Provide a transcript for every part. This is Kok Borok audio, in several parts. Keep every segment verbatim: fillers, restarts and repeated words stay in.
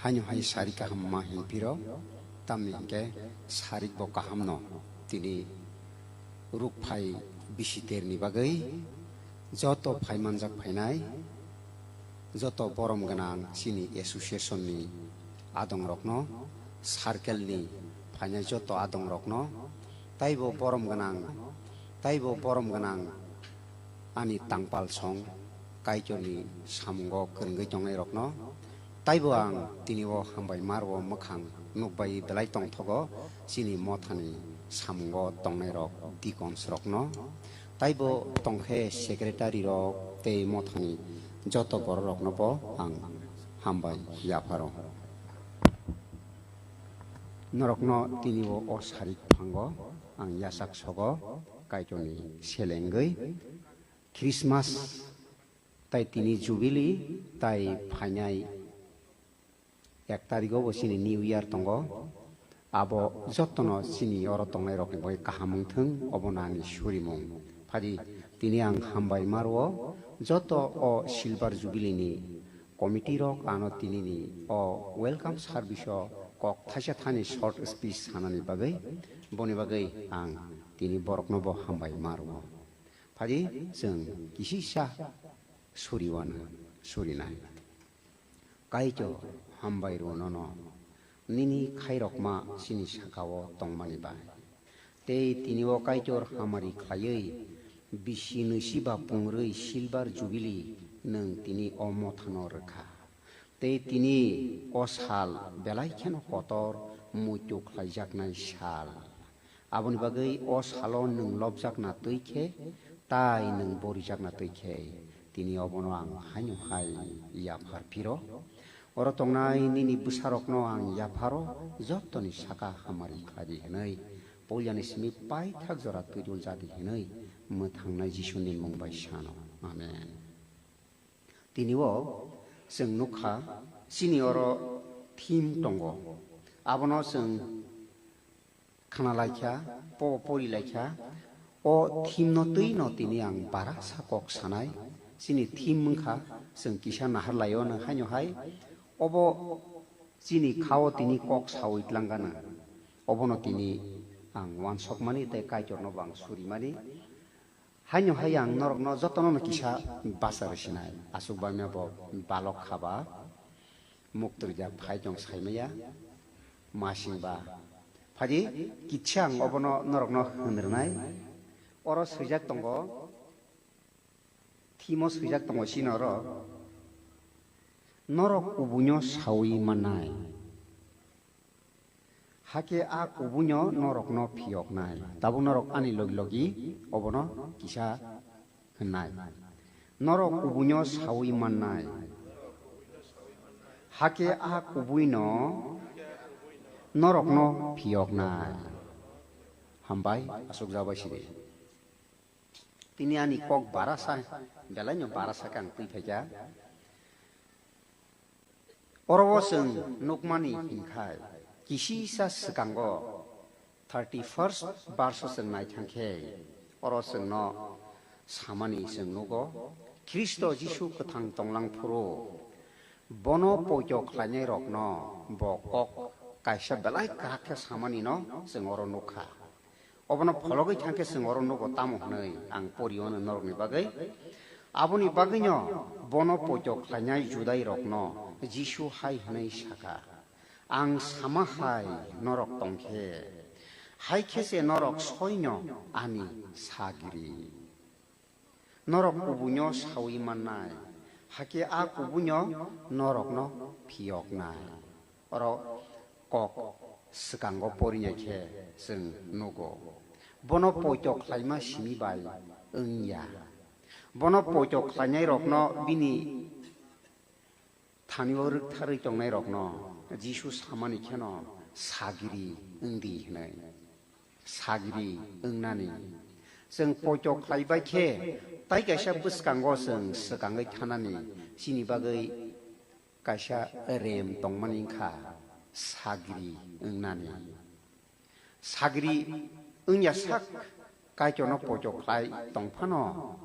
Haino hai sarik kaham ma hinphiro, tamni hinkhe sarik bo kahamno. Tini rukphai bisiterni bagwi joto phaimanjak phainai, joto borom gwnang chini association ni adongrokno, circle ni phainai joto adongrokno, taibo borom gwnang, taibo borom gwnang ani tangpal song Kaitorni samungo kwrwngwi tongnairokno, taibo ang tini o hambai mar o mwkhang nukbai belai tongthogo chini mothani samungo tongnairok deacons rokno. Taibo tongkhe secretary rok tei mothani joto borok rokno bo ang hambai yapharo. Norokno tini o, o sarik phango ang yasak sogo Kaitorni selengwi Christmas tai tini Jubilee tai phainai ek tarigo bo chini New Year tongo. Abo jotono chini oro tongnai rokni bagwi kaham wngthung, obono ani surimung. Phadi tini ang hambai maro joto o Silver Jubilee ni committee rok ano tini ni o welcome service o kok thaisa thani short speech sanani bagwi, boni bagwi ang tini borokno bo hambai maro. Phadi chwng kisisa suriwana, surinai. Kaitor, hambai rw nono, nini khairokma chini saka-o tongmani bai. Tei tini o Kaitor hamari khlaiwi bisi nwisi ba pungrwi Silver Jubilee nwng tini o mothano rwkha. Tei tini o sal belai kheno kotor muitu khlaijaknai sal. Aboni bagwi o salo nwng lobjakna twi khe, tai nwng borijakna twi khe, tini obono ang haino hai yaphar phiro. Oro tongnai nini bwsarokno ang yapharo, jottoni saka hamari khlai di hwnwi, puilani simi paithak jora twijol ja di hwnwi, mwthangnai Jisuni mung bai sano. Amen. Tini o chwng nukha, chini oro theme tongo. Abono chwng khna laikha, po-, pori laikha. O theme no twi no tini ang barasa kok sanai. Chini theme wngkha, chwng kisa nahar laio, nwng haino hai. Obo chini khao tini kok sawi tlanggana. Obono tini ang uansukmani tei Kaitorno bo ang surimani. Haino hai ang norokno jotono no kisa basa rwsinai. Aswk bangma bo balok kha ba, muktrwi ja phai tong saimaya, masing ba. Phadi kisa ang obono norokno hwn rwnai. Oro swijak tongo, theme o swijak tongo chini oro, norok kubuino sawi mannai. Hakhe a kubuino norokno phiyoknai. Tabuk norok ani logi logi obono kisa hwnnai. Norok kubuino sawi mannai. Hakhe a kubuino norokno phiyoknai. Hambai, aswk jabai sidi. Tini ani kok barasa, belaino barasa khe ang twi phaikha. Oro o chwng nukmani hinkhai, kisisa swkango thirty first verse o chwng naithangkhe, oro chwngno samani chwng nugo, Khristo Jisu kwthang tonglang phuru bono poito khlainairokno bo kok kaisa belai kwrak khe samanino chwng oro nukha. Obono phologwi thangkhe chwng oro nugo tamo hwnwi ang pori ono norokni bagwi. Aboni bagwino bono poito khlainai Judairokno Jisu hai hwnwi sakha, "Ang sama hai norok tongkhe, hai khe se norok soino ani sagri." Norok kubuino sawi mannai, hakhe a kubuino norokno phiyoknai. Oro kok swkango porinai khe chwng nugo. Bono poito khlaima simi bai wngya. Bono poito khlainairokno bini thani o rwktharwi tongnairokno Jisu samani kheno sagri wng di hwnwi. Sagri wngnani. Chwng poito khlai bai khe, tai kaisa bwskango chwng swkangwi thanani, chini bagwi kaisa rem tongmani wngkha sagri wngnani. Sagri wngya sak Kaitorno poito khlai tong phano,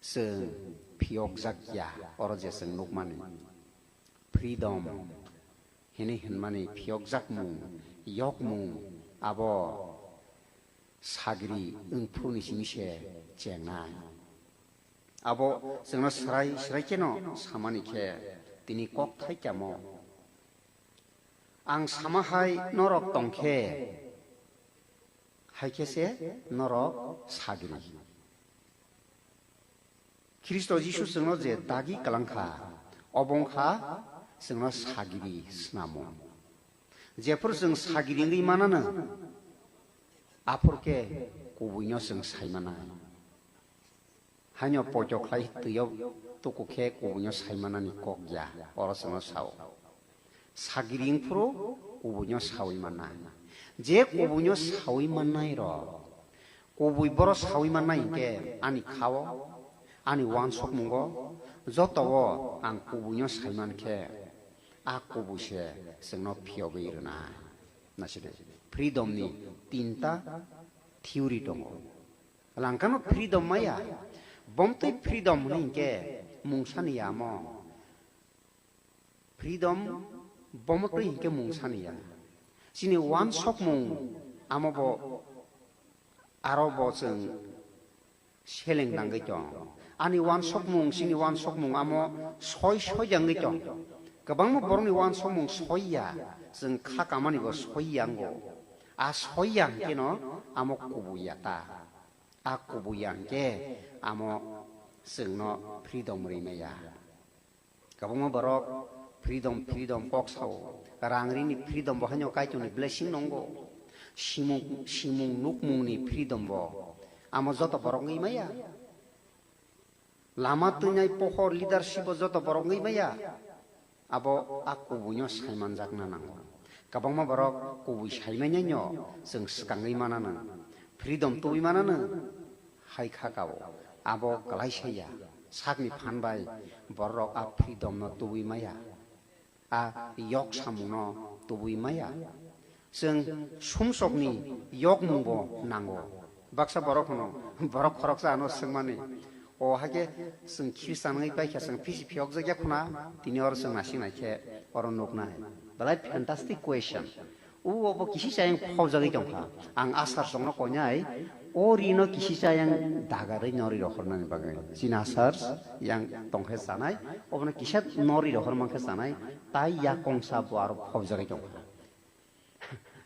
chwng phiyokjak ya, oro je chwng nukmani freedom, hinwi hwnmani phiyokjakmung, yokmung abo sagri wngphuruni simi se chengnai. Abo chwngno swrai swrai kheno samani khe tini kokthai tamo. Ang sama hai norok tong khe, hai khe se norok sagri. Khristo Jisu chwngno je dagi kwlang kha, obo wng kha chwngno sagri snamung. Jephuru chwng sagri wngwi manano, aphuru khe kubuino chwng sai manai. Haino poito khlai twio tuku khe kubuino sai manani kok ya, oro chwngno sao. Sagri wngphuru kubuino saui mannai. Je kubuino saui mannai rok, kubui boro saui mannai hinkhe ani khao, ani uansukmungo joto o ang kubuino sai man khe, a kubui se chwngno phiyogwi rwnai. Naisidi, freedom ni tinta theory tongo. Langkano freedom maya, bomtwi freedom hwnwi hinkhe mungsani yamo. Freedom bomo twi hinkhe mungsani ya. Chini uansukmung amo bo aro bo chwng seleng dangwi tong. Ani uansukmung, chini uansukmung amo soi soi dangwi tong. Kwbangma borokni uansukmung soi ya, chwng kha kamani bo soi ya wngo. A soi ya hinkhe no amo kubui ya ta. A kubui ya hinkhe amo chwngno freedom rwi maya. Kwbangma borok freedom, freedom kok sao. Rang rini freedom bo haino Kaitorni blessing nongo. Simung, simung nukmungni freedom bo. Amo joto borok wngwi maya. Lama twinai pohor leadership bo joto borok wngwi maya. Abo a kubuino saimanjakna nango. Kwbangma borok kubui saimanyaino chwng swkangwi mananw. Freedom tubui mananw. Hai kha kao, abo kwlaisa ya, sakni phan bai bororok a freedom no tubui maya, a yok samung no tubui maya. Chwng sumsokni yokmung bo nango. Baksa borok hwno, borok khoroksa ano swngmani, o hakhe chwng Khristan wngwi paikha, chwng phisi phiyokjak ya khuna, tini oro chwng naising naikhe oro nuknai. Belai fantastic question. O obo kisi chayang phobjagwi tongkha. Ang asar songno koinai, o rino kisi chayang dagarwi nori rohornani bagwi. Chini asar yang tongkhe chanai, obono kisa nori rohor mankhe chanai, tai yakongsa bo aro phobjagwi tongkha.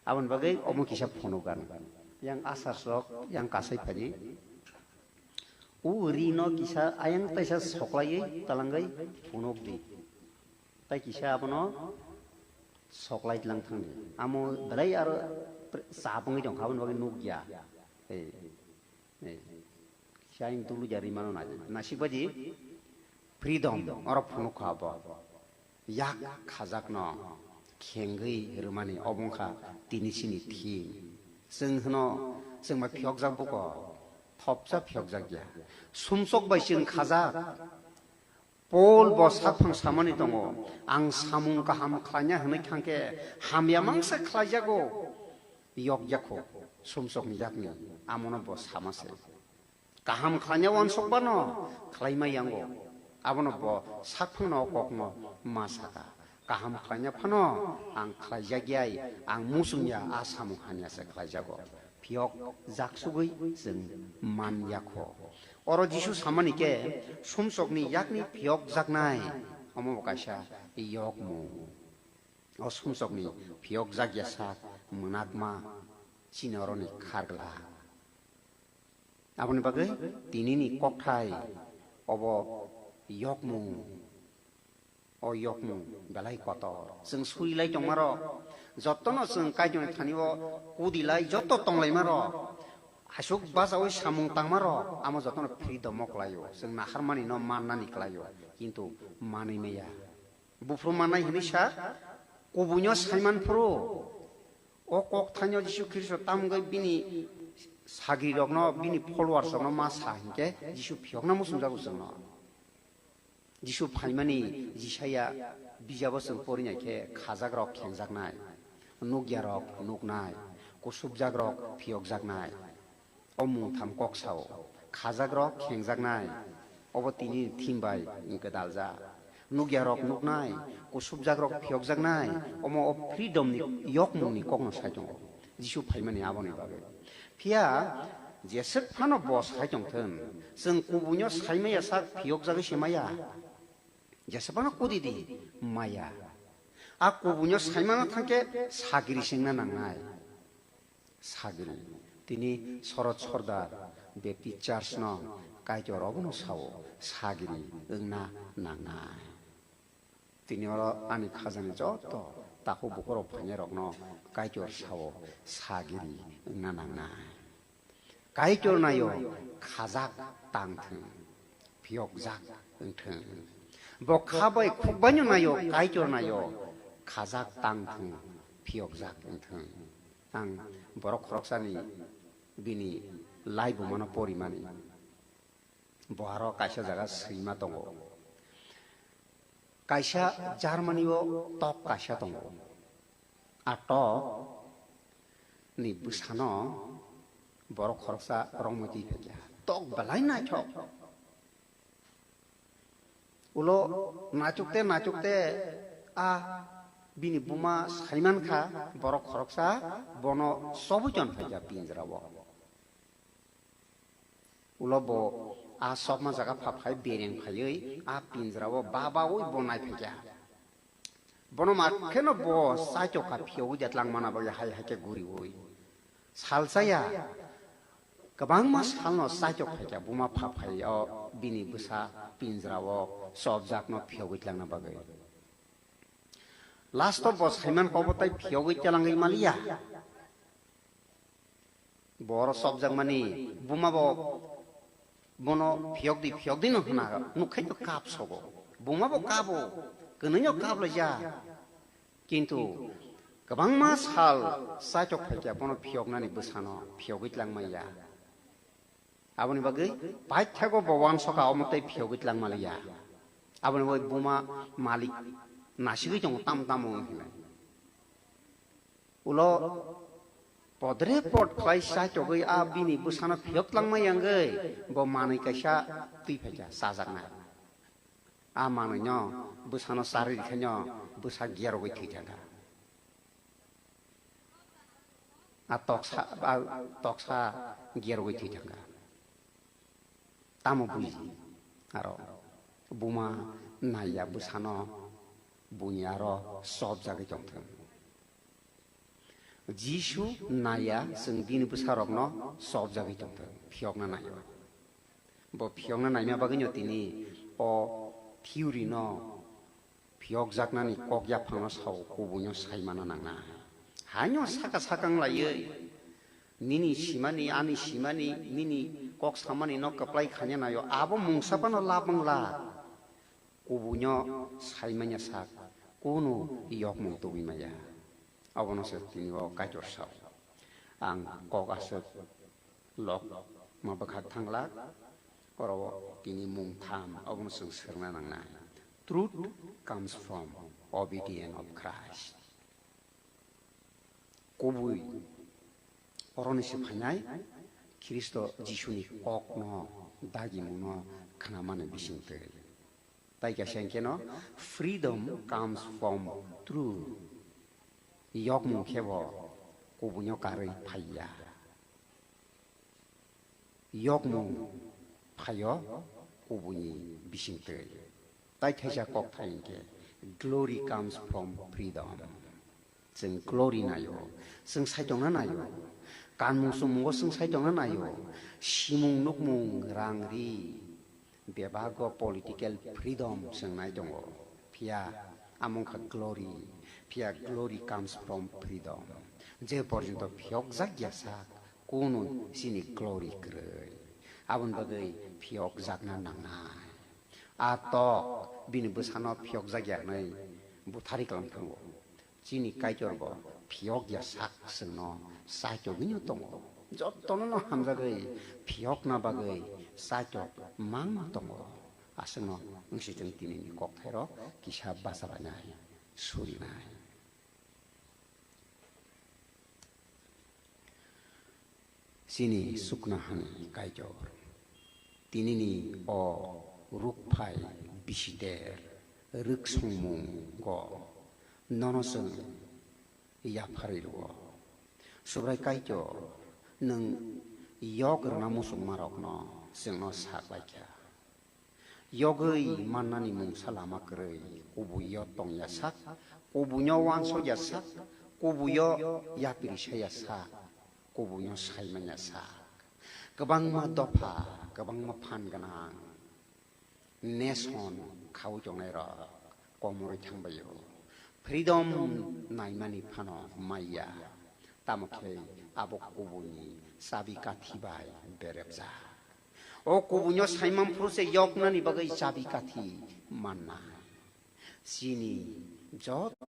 Aboni bagwi omo kisa phunuk ang. Yang asar sok, yang kasai phadi. O rino kisa ayang taisa soklaiwi talangwi phunuk di. Tai kisa abono soklai tlang thangdi. Amo belai aro pre-, chap wngwi tongkha, aboni bagwi nukya. Ei, ei. Kisa ayang tulu jari mano na, nasikbaji freedom, oro phunukha abo. Yak khajakno khengwi rwmani obo wngkha tini chini theme. Chwng hwno, chwng bai phiyokjak buko, thopsa phiyokjak ya. Sumsok bai chwng khajak. Paul bo sakphang samani tongo, "Ang samung kaham khlaina hwnwi thangkhe hamya mangsa khlaijago." Yok yakho, sumsokni yakni, amono bo sama se. Kaham khlaina uansukbano khlaima yango. Abono bo sakphangno o kokno ma saka. Kaham khlaina phano ang khlaijakyai, ang muchungya a samung hamya se khlaijago. Phiyok jaksugwi chwng man yakho. Oro Jisu samani khe sumsokni yakni phiyok jaknai. Omo bo kaisa yokmung. O sumsokni phiyok jakya sak mwnakma chini oroni khargla. Aboni bagwi tinini kokthai obo yokmung. O yokmung belai kotor. Chwng surilai tongmarok, jottono chwng Kaitorni thani-o kudilai jotto tonglaima rok. Aswk bachaui samung tangma rok, amo jotono freedom o kwlaio. Chwng naharmani no mannani kwlaio, kintu manwi maya. Buphuru mannai hinwi sa, kubuino saiman phuru. O kok thaino Jisu Khristo tamgwi bini sagri rokno, bini followers rokno ma sa hinkhe Jisu phiyokna muchungjago chwngno. Jisu phaimani Jisaya bijabo chwng pori nai khe, khajakrok khengjaknai, nukyarok nuknai, kusubjakrok phiyokjaknai. O mungtham kok sao, khajakrok khengjaknai, obo tini theme bai gwdaljak. Nukya rok nuknai, kusubjak rok phiyokjaknai, omo o freedom ni yokmung ni kokno sai tongo. Jisu phaimani aboni bagwi. Phiya jeswk phano bo sai tongthun, chwng kubuino saimaya sak phiyokjagwi se maya. Jeswk phano kudi di maya. A kubuino saimano thangkhe sagiri sengna nangnai. Sagiri. Tini Sorot Sordar Baptist Church no Kaitor obono sao, sagiri wngna nangnai. Tini oro ani khajani joto takhuk bukhurok phainairokno Kaitor sao, sagiri wngna nangnai. Kaitor naio khajak tangthwng, phiyokjak wngthwng. Bo kha bai khukbaino naio, Kaitor naio khajak tangthwng, phiyokjak wngthwng. Ang borok khoroksani bini laibumano porimani. Bo aro kaisa jaga swima tongo. Kaisa Germany o tok kaisa tongo. A tok ni bwsano borok khoroksa romwi twi phaikha. Tok belai naithok. Ulo nachukte nachukte a bini buma saiman kha, borok khoroksa bono chobwi ton phaikha pinjra o. Ulo bo a sokma jaga pha phai bereng phaiwi a pinjra o babawi bo nai phaikha. Bono ma kheno bo chaitok kha phiyogwi de twlang mana bagwi hai hai khe guriwi. Sal chaya, kwbangma salno chaitok phaikha buma pha phai o bini bwsa pinjra o chopjakno phiyogwi twlangna bagwi. Last o bo saiman kha obo tai phiyogwi twlangwi maliya. Bo oro chopjakmani buma bo bono phiyok di, phiyok di no hwna, nukkhai to kap sogo. Buma bo kabo, kwnwi no kap laija. Kintu kwbangma sal chaitok phaikha bono phiyoknani bwsano phiyogwi twlangmaya. Aboni bagwi paithago bo uansukha omo tei phiyogwi twlangmaliya. Aboni bagwi buma malik nasigwi tongo tam tamo wng hinwi. Ulo podre pod khlai chaitogwi a bini bwsano phiyok twlangma yangwi bo manwi kaisa twi phaikha chajaknai. A manwino bwsano charwi rikhaino bwsa gerogwi thwi thangkha. A toksa, a toksa gerogwi thwi thangkha. Tamo buji aro buma naiya bwsano buini aro chopjagwi tongthwng. Jisu naiya chwng bini bwsarokno chopjagwi tongthwng, phiyokna naio. Bo phiyokna naima bagwino tini o theory no phiyokjaknani kok yaphangno sao, kubuino saimano nangnai. Haino saka saka wng laiwi nini simani, ani simani, nini kok samani no kwplai khanya naio, abo mungsa phano lab wng la. Kubuino saimanya sak, kunu yokmung tubui maya. Abono se tini o Kaitor sao. Ang kok aswk lok ma bwkhak thanglak, oro o tini mung tham, abono chwng swrwngna nangnai. Truth comes from obedience of Christ. Kubui oroni se phainai Khristo Jisuni kokno dagimungno khnamani bisingtwi. Tai kaisa hwnkhe no, freedom comes from truth. Yokmung khe bo kubuino karwi phaiya. Yokmung phaio kubuini bisingtwi. Tai thaisa kokthai hwnkhe, glory comes from freedom. Chwng glory naio, chwng saitongna naio. Kanmung chummungo chwng saitongna naio. Simung nukmung rang ri bebago political freedom chwng nai tongo. Phiya amo wngkha glory. Phiya glory comes from freedom. Je porjonto phiyokjak ya sak, kunu chini glory kwrwi. Aboni bagwi phiyokjakna nangnai. A tok bini bwsano phiyokjak ya hwnwi buthari kwlwng thango. Chini Kaitor bo phiyok ya sak chwngno chaitogwino tongo. Jotono no hamjagwi phiyokna bagwi chaitok mangma tongo. Aswkno wngsi chwng tinini kokthairok kisa bachalainai, surinai. Chini chuknohani Kaitor, tinini o rukphai bisiter rwksongmungo nono chwng yapharwi rwo. Subrai Kaitor, nwng yok rwna muchungmarokno chwngno sak lai kha. Yogwi mannani mungsa lama kwrwi, kubuio tongya sak, kubuino uansukya sak, kubuio yapri saya sak, kubuino saimanya sak. Kwbangma dopha, kwbangma phan gwnang nation khaui tongnairok komorwi thangbaio. Freedom naimani phano maiya, tamo khe abo kubuini chabi kathi bai berepjak. O kubuino saimang phuru se yoknani bagwi chabi kathi mannai. Chini joto